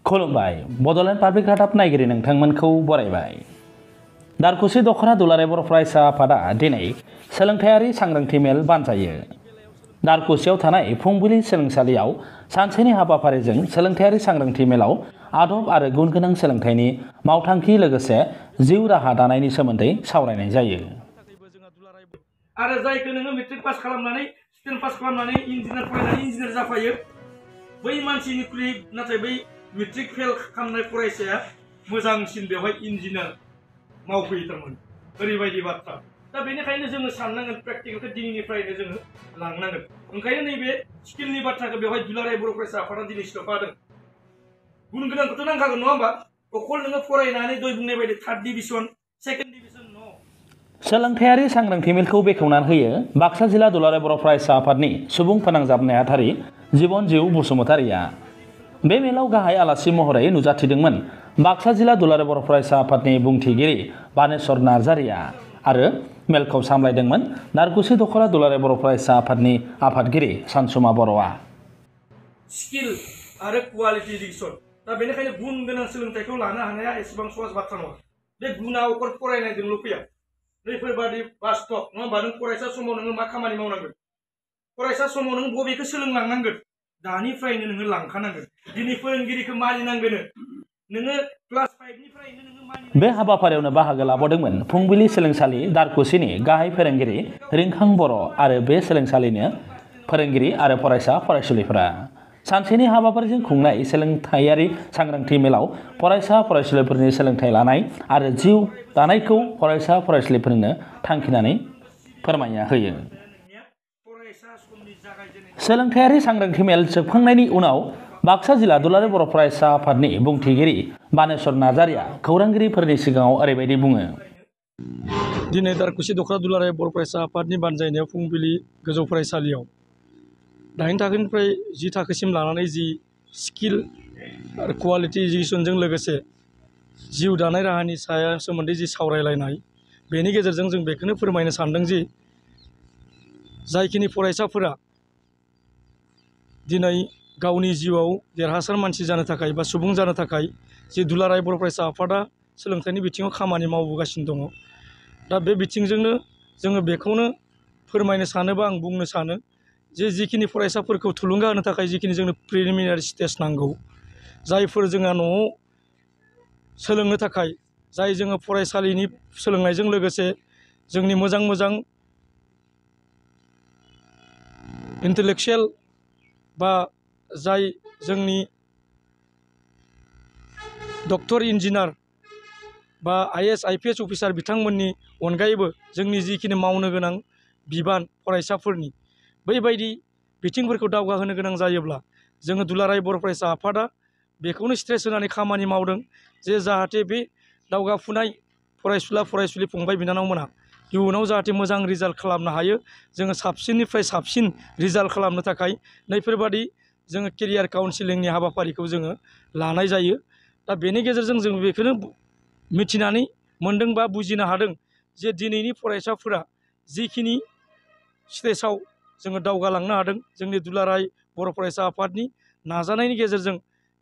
खुलुमबाय बड'लेण्ड पाब्लिक रादाब नायगिरि नोंथांमोनखौ बरायबाय। दारकुसि दखरा दुलाराय बर' फरायसा आफादा दिनै सोलोंथायारि सांग्रांथि मेल बानजायो। दारकुसियाव थानाय फुंबिलि सोलोंसालियाव सानसेनि हाबाफारिजों सोलोंथायारि सांग्रांथि मेलाव आदब आरो गुन गोनां सोलोंथाइनि मावथांखि लोगोसे जिउ राहा दानायनि सोमोन्दै सावरायनाय जायो। आरो जायखौ नोङो मेट्रिक पास खालामनानै स्टेन पास खालामनानै इन्जिनियार फरायनानै इन्जिनियार जाफायो बै मानसिनिख्रुइ नाथाय बै मेट्रिक फेल खालामनाय फरायसाया मोजांसिन बेवहाय इन्जिनियार मावफैयो थारमाने ओरैबायदि बाथ्रा। दा बेनिखायनो जोङो साननांगोन प्रेक्टिकेलखौ दिनैनिफ्रायनो जोङो लांनांगोन। ओंखायनो नैबे स्किलनि बाथ्राखौ बेवहाय दुलाराय बर' फरायसा आफादा दिनै सोफादों। गुन गोनांखौथ' नांखागोन नङा होमबा? अकल नोङो फरायनानै दय बुंनाय बायदि थार्ड डिभिजन सेकेन्ड डिभिजन न'। सोलोंथायारि सांग्रांथि मेलखौ बेखेवनानै होयो बाक्सा जिल्ला दुलाराय बर' फरायसा आफादनि सुबुं फोनांजाब नेहाथारि जिबन जिउ बसुमतारिया। बे मेलाव गाहाय आलासि महरै नुजाथिदोंमोन बाक्सा जिल्ला दुलाराय बर' फरायसा आफादनि बुंथिगिरि बानेश्वर नार्जारिया आरो मेलखौ सामलायदोंमोन दारकुसि दखरा दुलाराय बर' फरायसा आफादनि आफादगिरि सानसुमा बर'आ। स्किल आरो क्वालिटि इडुकेसन दा बेनिखायनो गुन गोनां सोलोंथाइखौ लानो हानाया एसेबां सहज बाथ्रा नङा। बे गुना अकल फरायनायजोंल' फैया। बेफोरबादि बास्तब नङा होमबा? नों फरायसा समाव नोङो मा खामानि मावनांगोन, फरायसा समाव नों बबेखौ सोलोंलांनांगोन दानिफ्रायनो नोङो लांखानांगोन। दिनै फोरोंगिरिखौ मानिनांगोन नोङो क्लास 5निफ्रायनो नोङो मानिनांगोन। बे हाबाफारियावनो बाहागो लाबावदोंमोन फुंबिलि सोलोंसालि दारकुसिनि गाहाय फोरोंगिरि रिंखां बर' आरो बे सोलोंसालिनि फोरोंगिरि आरो फरायसा फरायसुलिफोरा। सानसेनि हाबाफारिजों खुंनाय सोलोंथायारि सांग्रांथि मेलाव फरायसा फरायसुलिफोरनि सोलोंथाइ लानाय आरो जिउ दानायखौ फरायसा फरायसुलिफोरनो थांखिनानै फोरमायना होयो। सोलोंथायारि सांग्रांथि मेल जोबखांनायनि उनाव बाक्सा जिल्ला दुलाराय बर' फरायसा आफादनि बुंथिगिरि बानेश्वर नार्जारिया खौरांगिरिफोरनि सिगाङाव ओरैबायदि बुङो। दिनै दारकुसि दखरा दुलाराय बर' फरायसा आफादनि बानजायनायाव फुंबिलि गोजौ फरायसालियाव 8 थाखोनिफ्राय 10 थाखोसिम लानानै जि स्किल आरो क्वालिटि इडुकेसनजों लोगोसे जिउ दानाय राहानि सायाव सोमोन्दै जि सावरायलायनाय, बेनि गेजेरजों जों बेखौनो फोरमायनो सानदों जि जायखिनि फरायसाफोरा दिनै गावनि जिउआव देरहासार मानसि जानो थाखाय बा सुबुं जानो थाखाय जि दुलाराय बर' फरायसा आफादा सोलोंथाइनि बिथिङाव खामानि मावबोगासिनो दङ। दा बे बिथिंजोंनो जोङो बेखौनो फोरमायनो सानोबा आं बुंनो सानो जे जिखिनि फरायसाफोरखौ थुलुंगा होनो थाखाय जिखिनि जोंनो प्रिलिमिनारि स्टेज नांगौ, जायफोर जोंहा न'आव सोलोंनो थाखाय जाय जोङो फरायसालिनि सोलोंनायजों लोगोसे जोंनि मोजां मोजां इन्टेलेक्सुयेल बा जाय जोंनि डक्टर इन्जिनियार बा IAS IPS अफिसार बिथांमोननि अनगायैबो जोंनि जिखिनि मावनो गोनां बिबान फरायसाफोरनि बैबायदि बिथिंफोरखौ दावगाहोनो गोनां जायोब्ला जोङो दुलाराय बर' फरायसा आफादा बेखौनो स्ट्रेस होनानै खामानि मावदों जे जाहाथे बे दावगाफुनाय फरायसुला फरायसुलि फंबाय बिनानावमोना इयुनाव जाहाथे मोजां रिजाल्ट खालामनो हायो। जोङो साबसिननिफ्राय साबसिन रिजाल्ट खालामनो थाखाय नैफोरबादि जोङो केरियार काउन्सिलिंनि हाबाफारिखौ जोङो लानाय जायो। दा बेनि गेजेरजों जों बेखौनो मिथिनानै मोनदों बा बुजिनो हादों जे दिनैनि फरायसाफोरा जिखिनि स्टेजाव जोङो दावगालांनो हादों जोंनि दुलाराय बर' फरायसा आफादनि नाजानायनि गेजेरजों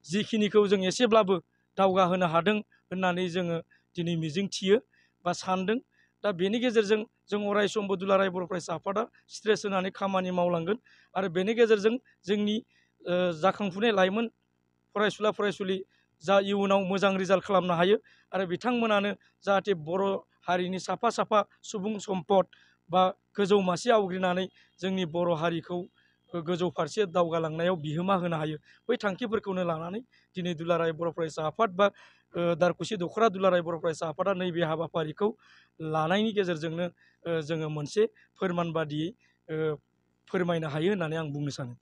जिखिनिखौ जों एसेब्लाबो दावगाहोनो हादों होननानै जोङो दिनै मिजिंथियो बा सानदों। दा बेनि गेजेरजों जों अराय समबो दुलाराय बर' फरायसा आफादा स्ट्रेस होनानै खामानि मावलांगोन आरो बेनि गेजेरजों जोंनि जाखांफुनाय लाइमोन फरायसुला फरायसुलि जा इयुनाव मोजां रिजाल्ट खालामनो हायो आरो बिथांमोनानो जाहाथे बर' हारिनि साफा साफा सुबुं सम्पद बा गोजौ मासि आवग्रिनानै जोंनि बर' हारिखौ गोजौ फारसे दावगालांनायाव बिहोमा होनो हायो। बै थांखिफोरखौनो लानानै दिनै दुलाराय बर' फरायसा आफाद बा दारकुसि दखरा दुलाराय बर' फरायसा आफादा नैबे हाबाफारिखौ लानायनि गेजेरजोंनो जोङो मोनसे फोरमान बादियै फोरमायनो हायो होननानै आं बुंनो सानो।